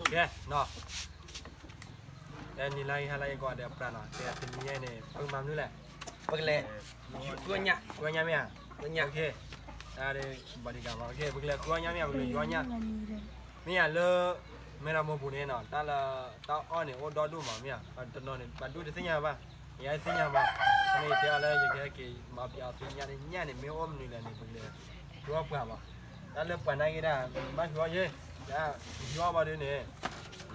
ကဲနီၤ, နံၤလၢဟါလၢအံၤကိးဂၤဒဲးအပြၢ်နီၤ, ကဲတနံၤညါအံၤန့ၣ် ပကမၤမနုၤလဲၣ်, ပကလဲၤ ဃုအီၣ်ညၣ်, ဃုအီၣ်ညၣ်မ့ၢ်ဧါ, ဃုအီၣ်ညၣ်, ဘီဒံကၤမး, ပကလဲၤဃုအီၣ်ညၣ်မ့ၢ်ဧါ, ပကလဲၤဃုအီၣ်ညၣ်, မ့ၢ်ဧါလၢ မဲၢ်ရမိၢ်ပူၤန့ၣ်နီၤ, တၢ်လၢ တၢ်အီၣ်န့ၣ်အိၣ်ဒီဒူၣ်မးမ့ၢ်ဧါ, တနီၤန့ၣ် ပှၤဒူၣ်တသ့ၣ်ညါဘၣ်, ယၤသ့ၣ်ညါဘၣ်, ဖဲန့ၣ်ယတဲအီၤလၢယကဟဲက့ၤမၤပျးအီၤသ့ၣ်ညါန့ၣ် ညၣ်န့ၣ် မ့ၢ်အိၣ်မနုၤလဲၣ်န့ၣ် ပကလဲၤ ဃုအီၣ်ပှၤဘၣ်, တၢ်လၢပှၤနာ်က့ၤဒၣ် မ့ၢ်ဟံးအီၣ်ယဲ, ယဟံးအီၣ်ဘၣ်ဒုးန့ၣ်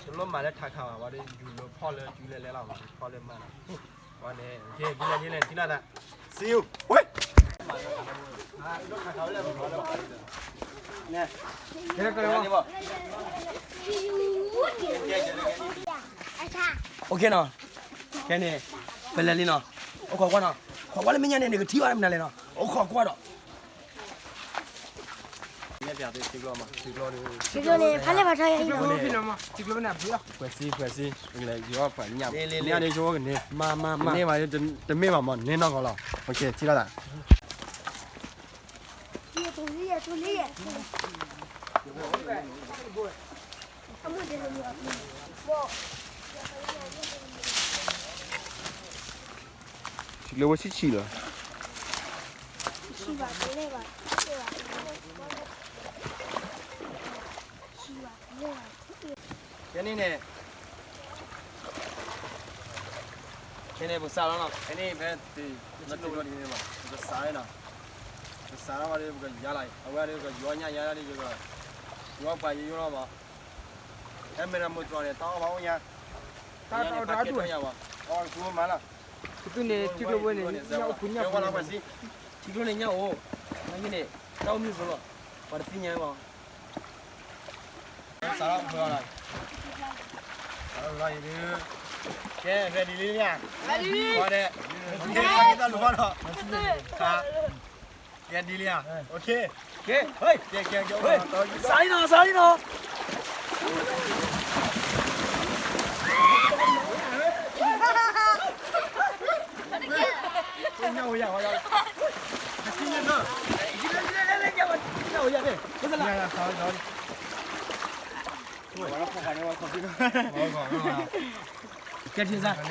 တလိၣ်မၤလၢထးခးဘၣ်, ဘၣ်ဒုးယူၤလၢဖီၣ်လၢကၠူလဲၤလဲၤလီၤ, ဖီၣ်လၢမၤလီၤ, ဝဲန့ၣ် ဒ်လဲၣ်ဒ်လဲၣ် ထံၣ်လိာ်သး, စံယိၤ, ဝဲ OKနီၤ, ခဲန့ၣ် ပလဲၤလံနီၤ, အိၣ်ခိးကွၢ်နီၤ, ခိးကွၢ်လၢမဲာ်ညါန့ၣ် နကထံၣ်ဘၣ်မနုၤလဲၣ်နီၤ, အိၣ်ခိးကွၢ်ဒီး ထံကျိန့ၣ် ဖးလဲၢ်ပှၤထီယၤအံၤနီၤ, ထံကျိန့ၣ် ဖှဲးစံ ဖှဲးစံ လဲၤယူၤအီၣ်ပှၤညၣ်, ညၣ်ဒ်ဆိကန့ၣ်, မ့ၢ်မး တမ့ၢ်ဘၣ်မး န့ၢ်နီၢ်ကီးလီၤ, ထံၣ်လိာ်သး ထံကျိဝဲဆံးဆံးလီၤ, ခဲန့ၣ်န့ၣ် ခဲန့ၣ်ပကစးလီၤနီၤ, ခဲန့ၣ်ဖဲ လၢထံကျိဒ်န့ၣ်လီၤ, ပကစးနီၤ, ပကစးထီၣ်ဘၣ်ဒီး ပကယါလီၤ, အဝဲဒီး ပကယူၤအီၣ်ညၣ်ယါဒ်ယက ယူၤအီၣ်ပှၤယိယိလီၤမး, ဟဲမဲာ်တၢ်မုာ်တြီၤန့ၣ် တၢ်အီၣ်ဘၣ်အိၣ်ညါ, တၢ်တၢ်အီၣ်တၢ်အီၣ်ဒိၣ်ညါဘၣ်, အီၣ်ကမၤလီၤ, ကသူၣ်န့ၣ် ထံကျိဝဲန့ၣ် ညၣ်အိၣ်ဖုညၣ်အိၣ်, ထံကျိန့ၣ်ညၣ်အိၣ်, နာ်က့န့ၣ် တၢ်အိၣ်မုာ်ဖိလီၤ, ပှၤတသ့ၣ်ညါဘၣ် စးထီၣ်ဖုအီၤလီၤ, စးထီၣ်ဖုအီၤအံၤဒုး, ကဲ ready လံဧါ, ready တၢ်လူၤဘၣ်ဒီး, ကဲ ready လံဧါ, OK, ကဲ ကဲ ကဲ ကဲ စးလံနီၤ စးလံနီၤ ကဲထံစါ, ကဲ ကီၢ်ကသါ ကီၢ်ကသါ, ကီၢ်ကသါကီၢ်ဒဲးနီၤ, ကီၢ်ကသါနီၤ ကီၢ်က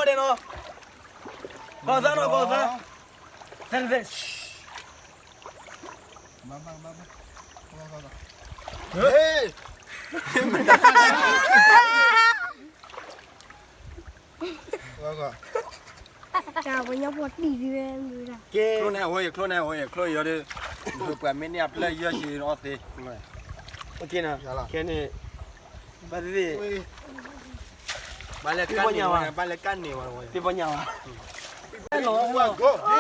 သါ, သဲသဲ, ဟ့ၣ် ကၠိန့ၣ်အဝဲအံၤ ကျိန့ၣ်အဝဲအံၤ ကျိအံၤဒီး ပှၤမ့ၢ်န့ၢ်အပျဲၢ်ယဲၢ်ဆံအီၣ်သ့, ကဲန့ၣ် ဘၣ်သ့ၣ်သ့ၣ် ဘၣ်လဲၤကၣ်န့ၢ်ဝဲ ဘၣ်လဲၤကၣ်န့ၢ်ဝဲ သ့ၣ်ပီညါဝဲ ကဲနီၤ ခိးကွၢ်နီၤ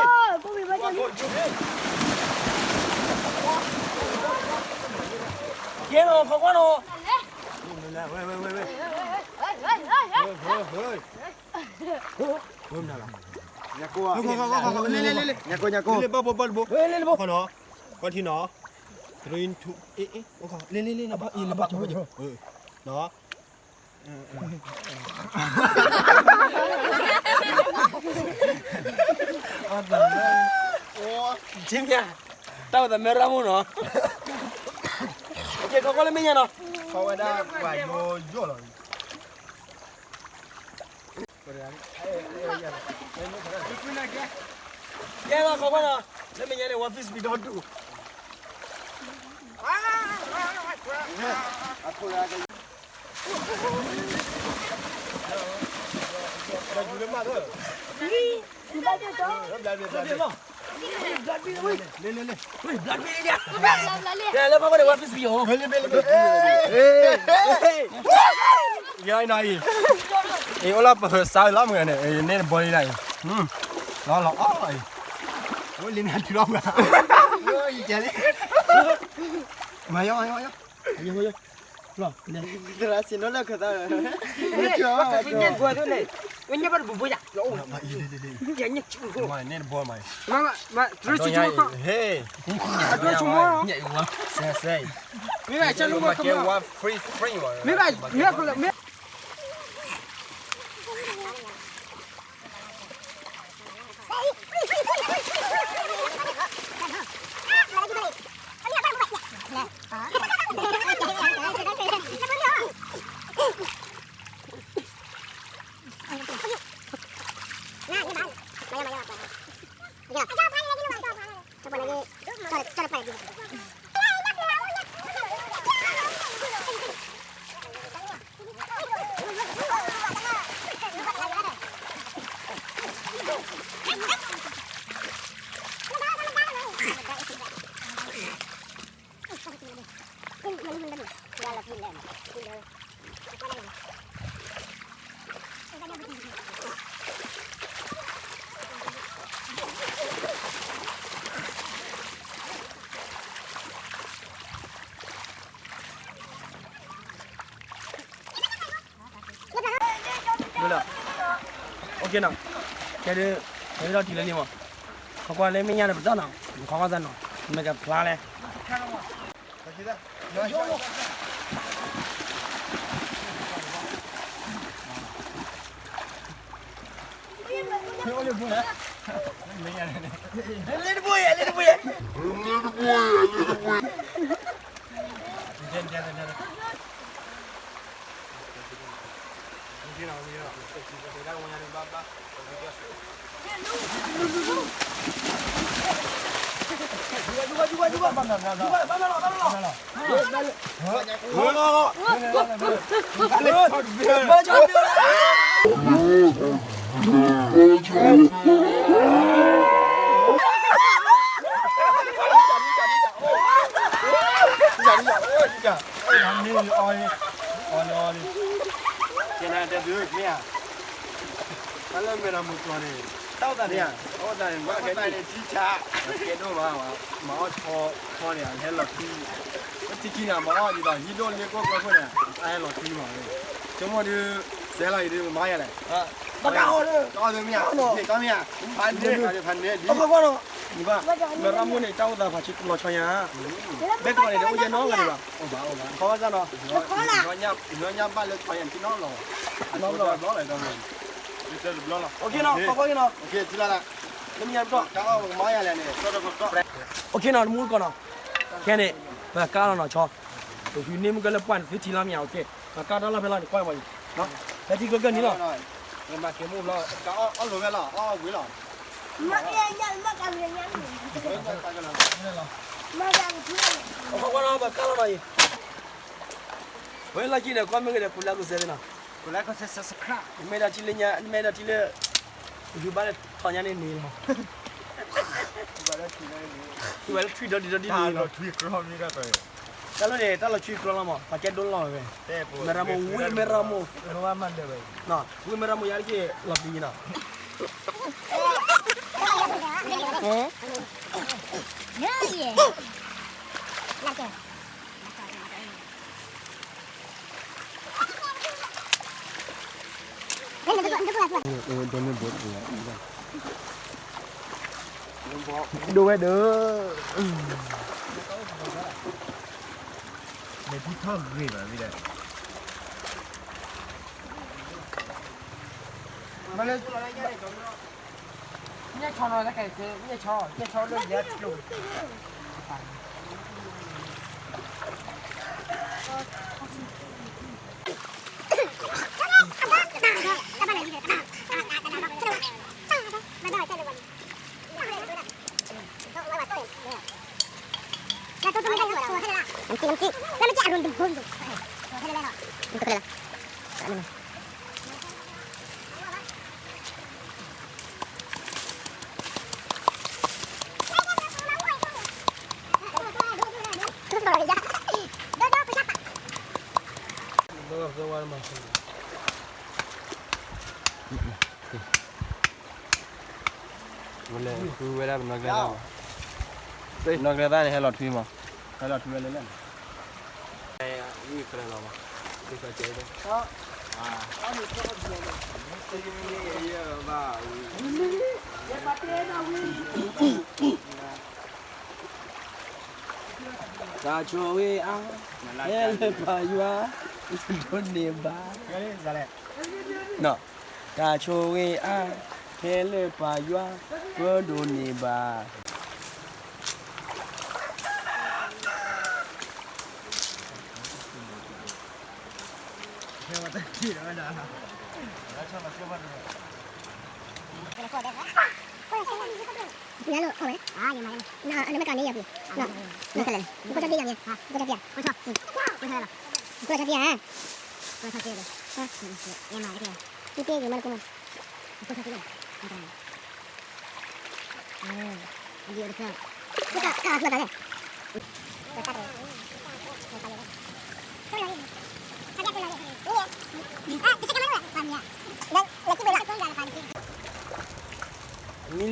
ညၣ်ကိၢ် ညၣ်ကိၢ် ညၣ်ကိၢ် လ့လ့လ့လ့ ညၣ်ကိၢ် ညၣ်ကိၢ် လ့လ့လ့ ဘၣ်ဘိဘၣ်တဘိ လ့လ့လ့ဘိ ခီနီၤ ခီထံနီၤ တရူး လ့လ့လ့ လ့ဘၣ်ဘိဘၣ်တဘိ နီၤ တၢ်ဝဲသးမဲရၣ်မူနီၤ ကဲ ခီကွၢ်လၢမဲာ်ညါနီၤ ခီဝဲဒၣ်ပှၤယိယိလီၤ ကဲလီၤ ခီကွၢ်နီၤ လၢမဲာ်ညါန့ၣ် ဝါ fish ပံၤဒီဒူၣ် လၢဖးဘၣ်န့ၣ် ဝါ fish ပံၤ ယနီၤအံၤ အံၤအိၣ်လၢပစါလီၤမုၢ်န့ၣ် န့ၣ်တဘီလံဒၣ်အံၤ လီၤလီၤအီၣ်အံၤ အိၣ်လံန့ၣ်ထူလီၤပှၤ ယကဲလံ မၤယီၤ မၤယီၤ ယီၤ လီၤ သရၣ်စံးနီၣ်လၢခၢၣ်သး ညၣ်ဘၣ်တဘူဘိယၤ ညၣ်ဘၣ်တဘူဘိယၤ ညၣ်ဘၣ်တဘူဘိယၤ မၤ မၤ တရူးဆိကမိၣ် ဟဲ အတရူးဆိကမိၣ် မ့ၢ်ဘၣ် ဆၢလူကမၤ မ့ၢ်ဘၣ် မ့ၢ်ဘၣ် မ့ၢ် Hãy subscribe cho kênh Ghiền Mì Gõ để không bỏ lỡ ဒ်လၢ OK နီၤ, ကဲဒုး ကဲဒုးထံၣ်လၢန့ၣ်မး, ခီကွၢ်လၢမဲာ်ညါဒီးပတီၢ်နီၤ, နခီကွၢ်သးနီၤ, နမ့ၢ်ကဖျါလဲၣ်. တၢ်လၢမဲာ်တၢ်မိၢ်ကျီၤန့ၣ် တၢ်အိၣ်သးန့ၣ် တၢ်အိၣ်သးန့ၣ် ကဲဒိၣ်မး, မၤအီၣ်ဆီ ဆီန့ၣ် အဟဲလီၤထွံ, ထံခံန့ၣ် မၤအီၣ်ဒ်သိး ဟံၣ်ဒိၣ်လ့ကိၣ်ကျီခိၣ်န့ၣ် အဟဲလီၤထွံမး, ဆိကမိၣ်ဒုး စဲးလီၤအံၤဒုး မၤယၤလဲၣ်, တၢ်အိၣ်ဒုး တၢ်အိၣ်ဒုးမ့ၢ်ဧါ, ဖးန့ၢ် ဖးန့ၢ် ဒ် မရၣ်မိၢ်န့ၣ် တၢ်အိၣ်သးဖးဆံလီၤဆီညါ, ဘဲကီးန့ၣ် တအိၣ်ယဲနီတဂၤဒံးဘၣ်, ခီဘၣ်စၢ်နီၤ, ညီညၣ်ဘၣ်လၢဆီညါ ထံနီၣ်လီၤ, ဘျီလီၤ, OK နီၤ, လၢမညါပတီၢ် OK နီၤ တမူတကီၢ်နီၤ, ခဲန့ၣ် ပကါလီၤနီၤ ဆီ, ပဖုန့ၢ်မုၢ်ကလၢပှၢ်န့ၣ် သုထံလီၤမ့ၢ်ဧါ, OK ပကါတၢ်လီၢ်ဖဲလီၤန့ၣ် ကွၢ်မးအံၤ, ဖဲထံကျိကၢၢ်နံၤလီၤ, အီၣ်လိၤဝဲလီၤ, အီၣ်ဝံၤလီၤ, ပကါလီၤနီၤအံၤ, ဝဲလီၢ်ခံန့ၣ် ကွၢ်မ့ၢ်ဂ့ၤဒီး ပူၤလၢကစဲးသ့နီၤ, နမ့ၢ်ဒၣ်ထံလၢညါ နမ့ၢ်ဒၣ်ထံလၢ ပကဘၣ်လၢထီၣ်ညါန့ၣ်န့ၣ်လီၤ, ကဘၣ်လၢထွံဒီဒံးဒီဒံးန့ၣ်လီၤ, တၢ်လီၢ်န့ၣ် တၢ်လီၤထွံကြီလီၤမး ပှၤကဲဒိၣ်လီၤဝဲ, မဲရမိၢ်ဝံမဲရမိၢ်, ဝံမဲရမိၢ်ယါတက့ၢ်လီၤပံၤနီၤ, ဒိၣ်ဝဲဒီး လဲၤထံထီၣ်ဂ့ၤဘၣ်ဝံၤဒီး ဝဲလဲၤဃုဝဲဒၣ်ပနီၢ်ကျဲသၣ်မး, ပနီၢ်ကျဲသၣ်န့ၣ် ဟဲလီၤထွံမး, ဟဲလီၤထွံဝဲလၢလၢ်န့ၣ်, ဝံၤဖဲလဲၣ်လီၤမး, ဝံၤဖဲကဲး, တၢ်ဆိၣ်ဂ့ၤအါ, ဟဲလၢပှၤယွၤ, ဒိးန့ၢ်ဘၣ်, တၢ်ဆိၣ်ဂ့ၤအါ, ဟဲလၢပှၤယွၤ, ပဒိးန့ၢ်ဘၣ်.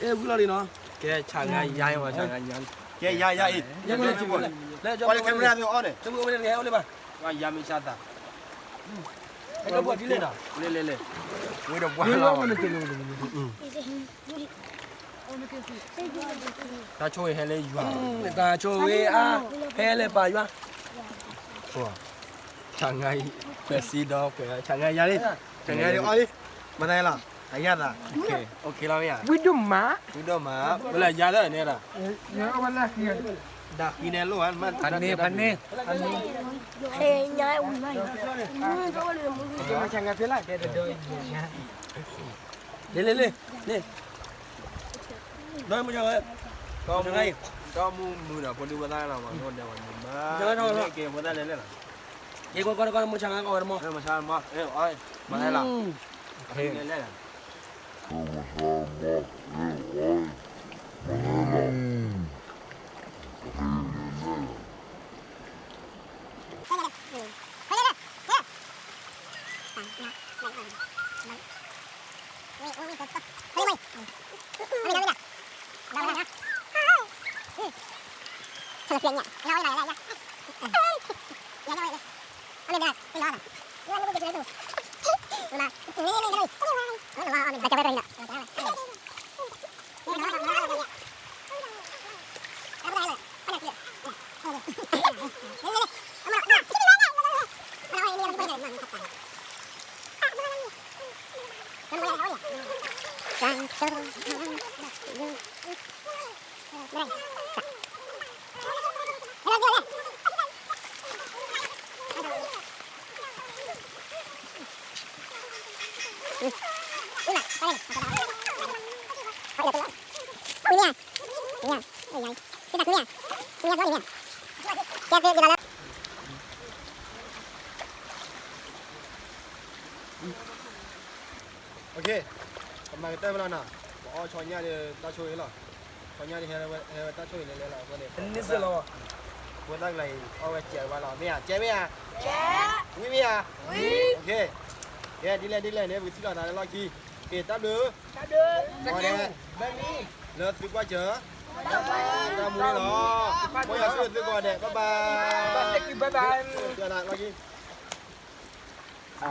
အဲ ဝံၤလီၤလံနီၤ, ကဲ ဆၣ်ငါယါအံၤ, ဆၣ်ငါယါ, ကဲ ယါ ယါအံၤ, လၢ camera န့ၣ် အိၣ်န့ၣ်, လဲၤ လဲၤ လဲၤ, ဝံၤဒီးပှၤလီၤ, တၢ်ဆိၣ်ဂ့ၤဟဲလၢယွၤ, တၢ်ဆိၣ်ဂ့ၤအါ ဟဲလၢပၢ်ယွၤ, ဆၣ်ငါအံၤ, ပစံဒီးကွဲး ဆၣ်ငါယါလံ, ဆၣ်ငါလံ အီလံ, မနုၤလီၤ, အယါသး, ဝံၤဒိၣ်မး, ဝံၤဒိၣ်မး, ဝဲလၢယါလၢန့ၣ်ဒီး, ဒၣ်ဃံန့ၣ်လိၣ်ဧါ, ဖးန့ၢ်, ဖးန့ၢ်, ဆၣ်ငါဖဲလၢ်တဲတဒီအံၤ, လ့ လ့ လ့ လ့, ဒီမုၢ်, ဒီမုၢ်မုၢ်ဒီး ဖိဒံဖိသၣ်လီၤ, မၤကဲဖိသၣ်လဲၤလဲၣ်လီၤ, ကဲ ကီ ကီ ကီ မုၢ်ဆါငါကီဝဲတမီၤ, မုၢ်ဆါမီၤ, မၤလဲၣ်လီၤ, လဲၤလဲၣ်လီၤ, ပမၤကတၢၢ်ဖဲလီၤနီၤ, ပအီၣ်ဆီညၣ်ဒီးတၢ်ဆိၣ်ဂ့ၤလီၤ, ဆီညၣ်ဒ်ဟဲဝဲတၢ်ဆိၣ်ဂ့ၤလဲၤလဲၤလီၤအဃိန့ၣ်, ဖိသၣ်ကျါအံၤ အီၣ်ဝဲစဲးဝါလီၤ, မ့ၢ်ဧါ, ကဲမ့ၢ်ဧါ, ဝံၤမ့ၢ်ဧါ, ကဲ ဒ်လဲၣ်ဒ်လဲၣ်န့ၣ် ပကထံၣ်လိာ်သးလၢလီၢ်ခံ, ကဲ တၢ်ဘျုး, လၢသုကွၢ်စၢၤ, တၢ်မူန့ၣ်လီၤ, မ်ယွၤဆိၣ်ဂ့ၤသုကိးဂၤဒဲး, bye bye, လီၢ်ခံ